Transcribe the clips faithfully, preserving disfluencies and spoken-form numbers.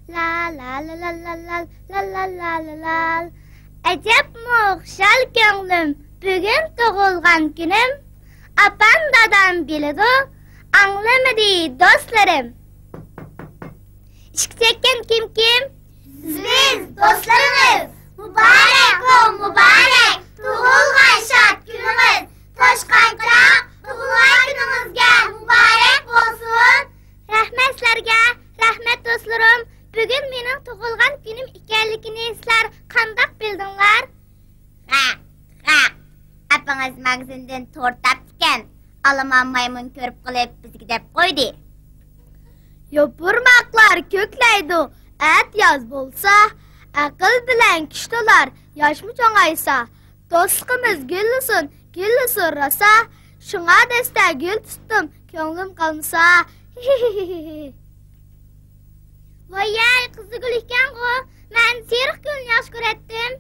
لا لا لا لا لا لا لا لا لا لا. ئەجەبمۇ خۇشال كۆڭلۈم، بۈگۈن تۇغۇلغان كۈنۈم. ئاپام، دادام بىلىدۇ، ئاڭلىمىدى دوستلىرىم. ئىشىك چەككەن كىم كىم؟ بىز، دوستلىرىڭىز. مۇبارەك بول، مۇبارەك، تۇغۇلغان شاد كۈنىڭىز. توشقان قىراق، تۇغۇلغان كۈنىڭىزگە مۇبارەك بولسۇن. رەھمەت سىلەرگە، رەھمەت دوستلىرىم. بۈگۈن مېنىڭ تۇغۇلغان كۈنۈم ئىكەنلىكىنى سىلەر قانداق بىلدىڭلار؟ غەق، غەق. ئاپىڭىز ماگىزىندىن تورت ئاپتىكەن. ئالىمان مايمۇن كۆرۈپ قېلىپ بىزگە دەپ قويدى. يوپۇرماقلار كۆكلەيدۇ، ئەتىياز بولسا، ئەقىل بىلەن كۈچ تولار، ياشمۇ چوڭايسا. دوستلۇقىمىز گۈللىسۇن، گۈللىسۇن راسا. شۇڭا دەستە گۈل تۇتتۇم، كۆڭلۈم قالمىسا. ۋايەي، قىزىلگۈل ئىكەنغۇ. مەن سېرىق گۈلنى ياخشى كۆرەتتىم.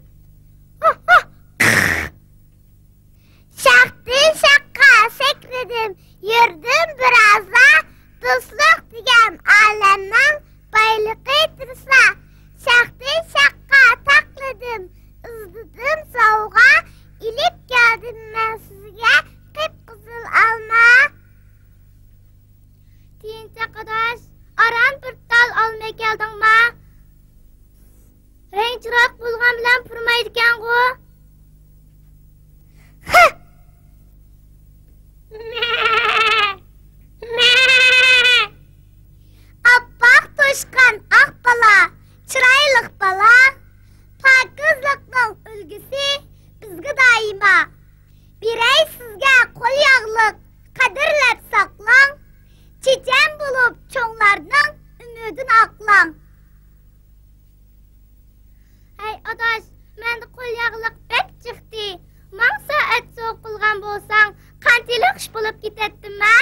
شاختىن شاخقا سەكرىدىم، يۈردۈم بىرازلا. دوستلۇق دېگەن ئالەمنىڭ بايلىقى تۇرسا. شاختىن شاخقا تاقلىدىم، ئىزدىدىم سوۋغا. ئېلىپ كەلدىم مەن سىزگە قىپقىزىل ئالما. تىيىنچاق ئاداش، ئاران بىر تال ئالماي كەلدىڭما؟ رەڭ چىرايلىق بولغان بىلەن پۇرىمايدىكەنغۇ. ئاپئاق توشقان ئاق بالا، چىرايلىق بالا، پاكىزلىقنىڭ ئۈلگىسى، بىزگە دائىما. بېرەي سىزگە قول ياغلىق، قەدىرلەپ ساقلاڭ. چېچەن بولۇپ چوڭلارنىڭ ئۈمىدىنى ئاقلاڭ. ھەي ئاداش، مەندە قول ياغلىق بەك چىقتى. ماڭا سائەت سوۋغا قىلغان بولساڭ، قانچىلىك خۇش بولۇپ كېتەتتىم ھە.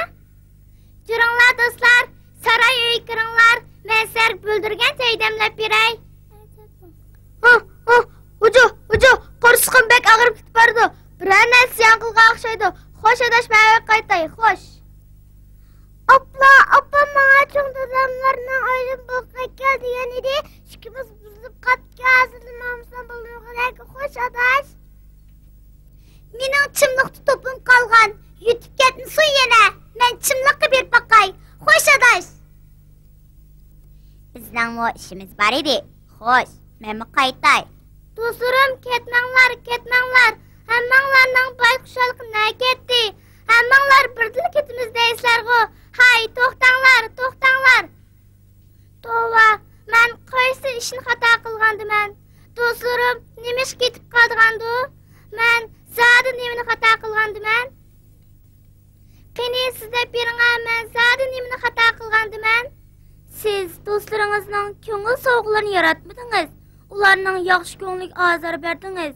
جۈرۈڭلار دوستلار، ساراي ئۆيگە كىرىڭلار، مەن سىلەرگە بۈلدۈرگەن چاي دەملەپ بېرەي. ھە، ھە، ھۇجۇ، ھۇجۇ، قورسىقىم بەك ئاغرىپ كېتىپ بارىدۇ. بىرەر نەرسە زىيان قىلغان ئوخشايدۇ. خوش ئاداش، مەن ئۆيگە قايتاي، خوش. ئاپلا، ئاپام ماڭا چوڭ داداملارنىڭ ئۆيىدىن بولۇپ كەل دېگەن ئىدى. ئىشىكىمىز بۇزۇلۇپ قاپتىكەن، ھازىرلا ماڭمىسام بولمىغۇدەك. خوش ئاداش. مېنىڭ چىملىقتا توپۇم قالغان. يۈتۈپ كەتمىسۇن يەنە. مەن چىملىققا بېرىپ باقاي. خوش ئاداش. بىزنىڭمۇ ئىشىمىز بار ئىدى. خوش، مەنمۇ قايتاي. دوستلىرىم، كەتمەڭلار، كەتمەڭلار. ھەممىڭلارنىڭ باي خۇشاللىقى نەگە كەتتى؟ ھەممىڭلار بىردىنلا كېتىمىز دەيسىلەرغۇ. ھاي، توختاڭلار، توختاڭلار. توۋا، مەن قايسى ئىشنى خاتا قىلغاندىمەن؟ دوستلىرىم نېمىشقا كېتىپ قالىدىغاندۇ؟ مەن زادى نېمىنى خاتا قىلغاندىمەن؟ قېنى، سىز دەپ بېرىڭە، مەن زادى نېمىنى خاتا قىلغاندىمەن؟ سىز دوستلىرىڭىزنىڭ كۆڭۈل سوۋغىلىرىنى ياراتمىدىڭىز، ئۇلارنىڭ ياخشى كۆڭلىگە ئازار بەردىڭىز.